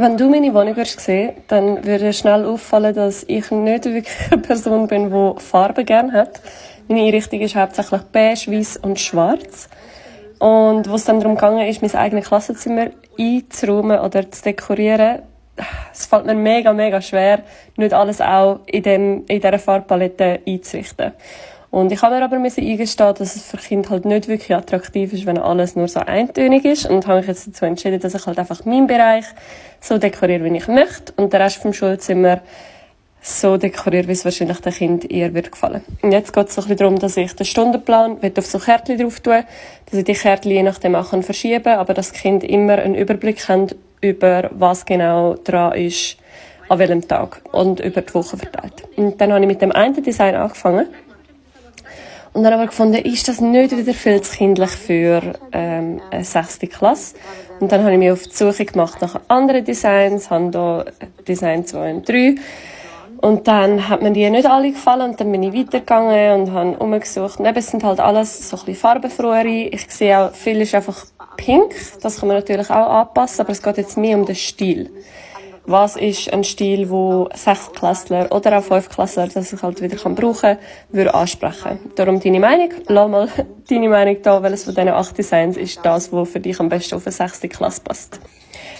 Wenn du meine Wohnung würdest sehen, dann würde dir schnell auffallen, dass ich nicht wirklich eine Person bin, die Farben gerne hat. Meine Einrichtung ist hauptsächlich beige, weiß und schwarz. Und wo es dann darum gegangen ist, mein eigenes Klassenzimmer einzuräumen oder zu dekorieren, es fällt mir mega schwer, nicht alles auch in dieser Farbpalette einzurichten. Und ich habe mir aber eingestehen, dass es für Kinder halt nicht wirklich attraktiv ist, wenn alles nur so eintönig ist. Und habe mich jetzt dazu entschieden, dass ich halt einfach meinen Bereich so dekoriere, wie ich möchte. Und den Rest vom Schulzimmer so dekoriere, wie es wahrscheinlich den Kindern eher wird gefallen. Und jetzt geht es so ein bisschen darum, dass ich den Stundenplan auf so Kärtchen drauf tue, dass ich die Kärtchen je nachdem auch verschieben kann, aber dass die Kinder immer einen Überblick haben über was genau dran ist, an welchem Tag und über die Woche verteilt. Und dann habe ich mit dem einen Design angefangen. Und dann aber gefunden, ist das nicht wieder viel zu kindlich für eine 6. Klasse. Und dann habe ich mich auf die Suche gemacht nach anderen Designs, habe da Design 2 und 3. Und dann hat mir die nicht alle gefallen und dann bin ich weitergegangen und habe umgesucht. Und eben, es sind halt alles so ein bisschen farbenfrohere. Ich sehe auch, viel ist einfach pink. Das kann man natürlich auch anpassen, aber es geht jetzt mehr um den Stil. Was ist ein Stil, wo 6-Klässler oder auch 5-Klässler, das ich halt wieder brauchen kann, würde ansprechen. Darum deine Meinung. Lass mal deine Meinung da, welches von diesen 8 Designs ist das, was für dich am besten auf eine 6. Klasse passt.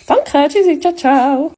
Danke, tschüssi, ciao, ciao.